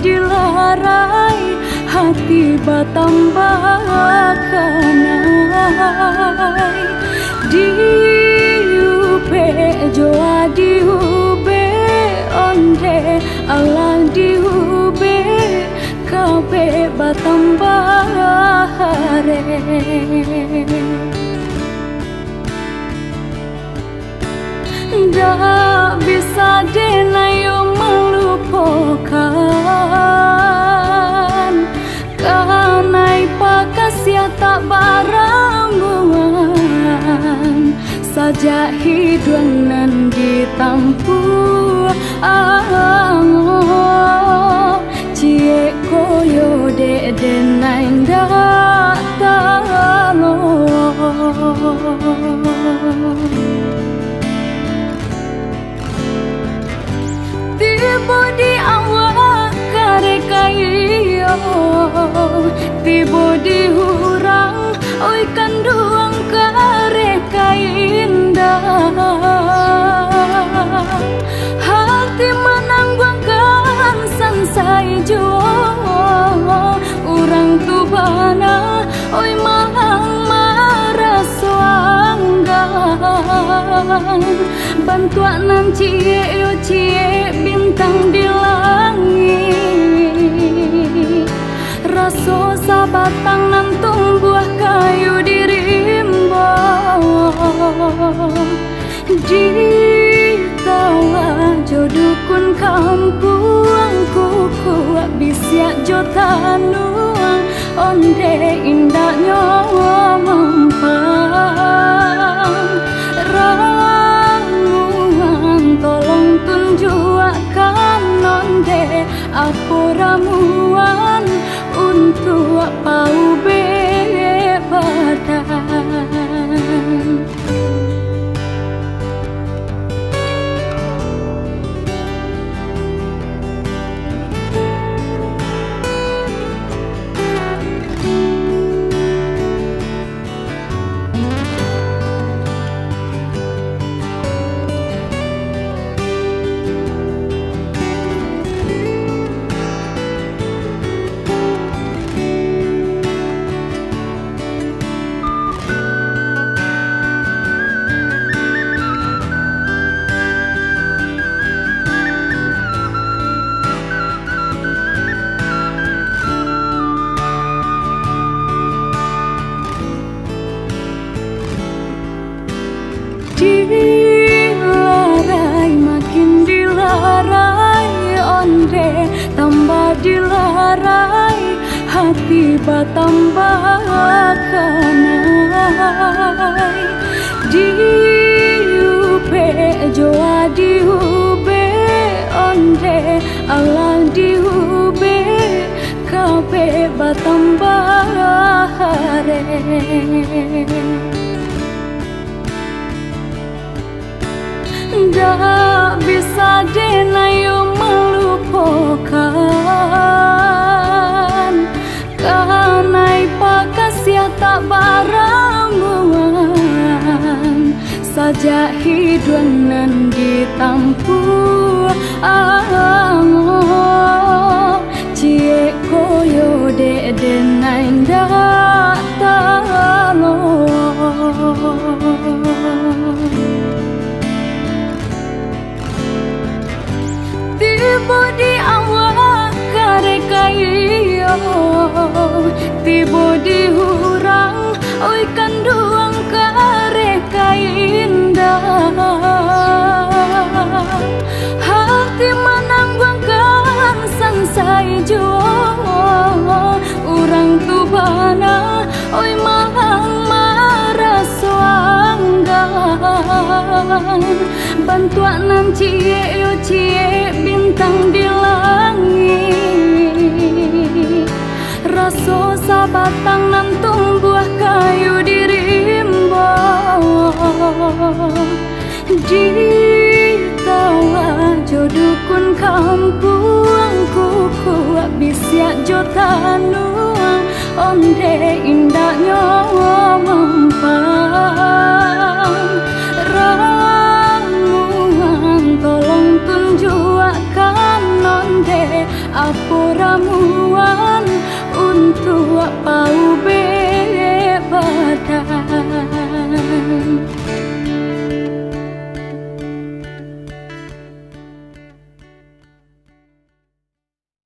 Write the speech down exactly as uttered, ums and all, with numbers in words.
Dilarai hati batambah kanai, diubek jo diubek ondeh, alah diubek kabek batambah areh. Ndak bisa den ayo malupokan, kanai pakasiah tak barambuan. Sajak hiduang nan ditampuah, ciek koyo dek den nan indak talok. Tibo di awak kareh ka iyo, tibo di urang, oi kanduang kareh ka indak. Hati manangguangkan sansai juo, urang tu bana, oi malang maraso anggan. Bantuak nan ciek yo ciek bintang di langik, raso sabatang nan tumbuah kayu di rimbo. Ditawak jo dukun kampuang, kukuak bisiak jo tanuang, ondeh indaknyo mampang. Ramuan tolong tunjuakkan ondeh, apo ramuan untuak paubek badan. Dilarai, makin dilarai ondeh, tambah dilarai, hati batambah kanai. Diubek jo diubek ondeh, alah diubek kabek batambah areh. Ndak bisa den ayo malupokan, kanai pakasiah tak barambuan. Sajak hiduang nan ditampuah, ciek koyo dek den nan indak talok. Tibo di awak kareh ka iyo, tibo di urang, oi kanduang kareh ka indak. Hati manangguangkan sansai juo, urang tu bana, oi malang maraso anggan. Bantuak nan ciek yo ciek bintang di langik, raso sabatang nan tumbuah kayu di rimbo. Ditawak jo dukun kampuang, kukuak bisiak jo tanuang, ondeh indaknyo mampang.